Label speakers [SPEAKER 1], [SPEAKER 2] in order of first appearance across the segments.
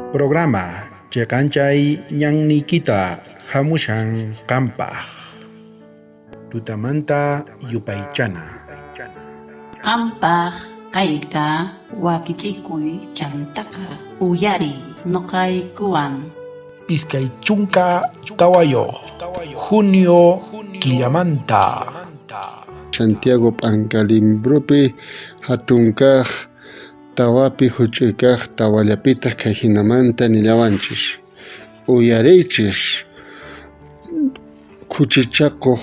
[SPEAKER 1] Programa cheqanchay ñanniykita hamushan qampaj. Tutamanta yupaychana.
[SPEAKER 2] Qampaj kayka wakichikuy chantaqa uyariy noqaykuwan.
[SPEAKER 1] 24 junio killamanta.
[SPEAKER 3] Santiago p'anka limbrupi jatun kaj tawapi juch'uy kaj tawallapitaj kay jinamanta nillawanchis: Uyariychis, khuchichakoj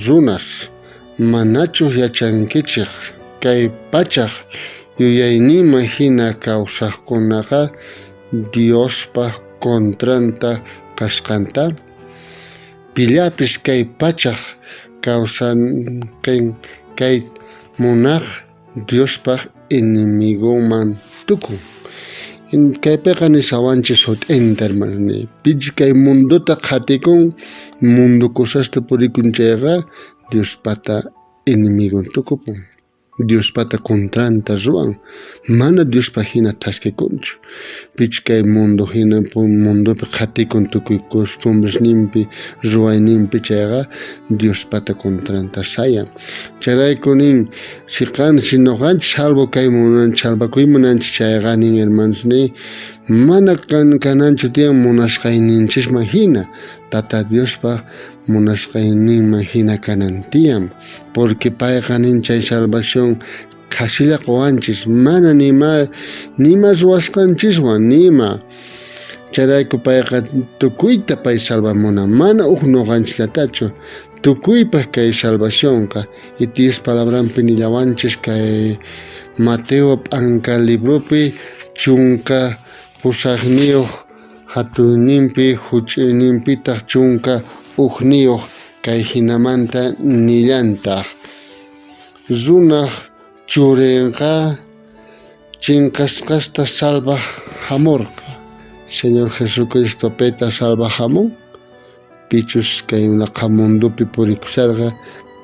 [SPEAKER 3] runas, manachu yachankichej kay pachaj yuyayninman jina kawsajkunaqa Diospaj contranta kasqanta? Pillapis kay pachaj kawsaqen kay munaj Diospaj enemigonman tukun. Kaypeqa nishawanchis sut'inta, hermano, pichus kay mundota qhatikun, mundo cosasta purikun chayqa, Diospata enemigon tukupun. Diospata contranta ruwan, mana Diospaj jina thaskikunchu. Pichus kay mundo jina mundopi qhatikun tukuy costumbresninpi, ruwayninpi chayqa, Diospata contranta sayan. Chayrayku nin, si qan, si noqanchis salvo kay munanchis, salvakuy munanchis chayqa nin, hermanos, ni mana kananchu tiyan munasqayninchisman jina, Tata Diospaj munasqayninman jina kanan tiyan, porque payqa nin chay salvación qhasilla qowanchis, mana nima ruwasqanchiswan, nima. Chayrayku payqa tukuyta pay salvamuna, mana uj noqanchillatachu, tukuypaj kay salvacionqa. Y Dios palabranpi nillawanchis kay Mateo p'anka libropi 18 jatunninpi juch'uyninpitaj 11 kay jinamanta nillantaj: Runaj churenqa chinkasqasta salvaj jamorqa. Señor Jesucristo peta salvaj jamun, pichus kay laqha mundopi purikusharqa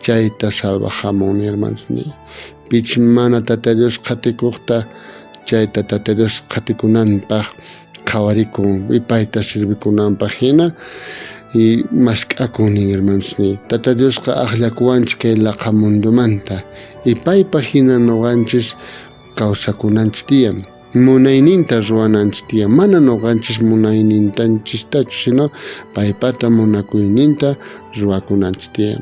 [SPEAKER 3] chayta salvaj jamun, hermanos. Pichus mana Tata Dios qhatikojta chayta Tata Dios qhatikunanpaj qhawarikun y payta sirvikunanpaj jina y mask'akun nin, hermanos. Tata Diosqa ajllakuwanchis kay laqha mundomanta y paypaj jina noqanchis kawsakunanchis tiyan, munayninta ruwananchis tiyan, mana noqanchis munaynintanchistachu, sino paypata munakuyninta ruwakunanchis tiyan.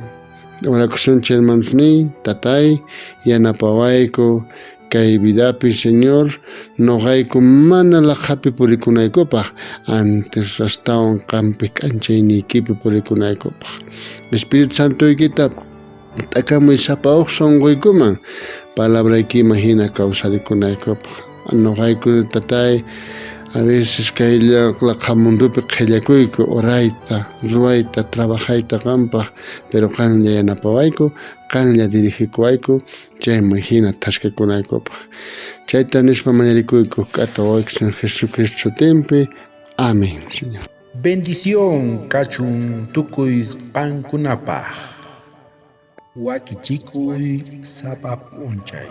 [SPEAKER 3] Orakusunchis, hermanos, Tatay, yanapawayku kay vidapi, Señor, noqayku mana laqhapi purikunaykupaj, antes astawan qampi k'anchayniykipi purikunaykupaj. Espíritu Santoykita t'akamuy sapa uj sonqoykuman, palabraykiman jina kawsarikunaykupaj. Noqayku, Tatay, a veces kay laqha mundopi qhellakuyku orayta, ruwayta, trabajayta qampaj, pero qanlla yanapawayku, qanlla dirigikuwayku, chayman jina thaskikunaykupaj. Chayta nispa mañarikuyku k'ata wawayki Señor Jesucristo sutinpi. Amén, Señor.
[SPEAKER 1] Bendición kachun tukuy qankunapaj. Wakichikuy sapa p'unchay.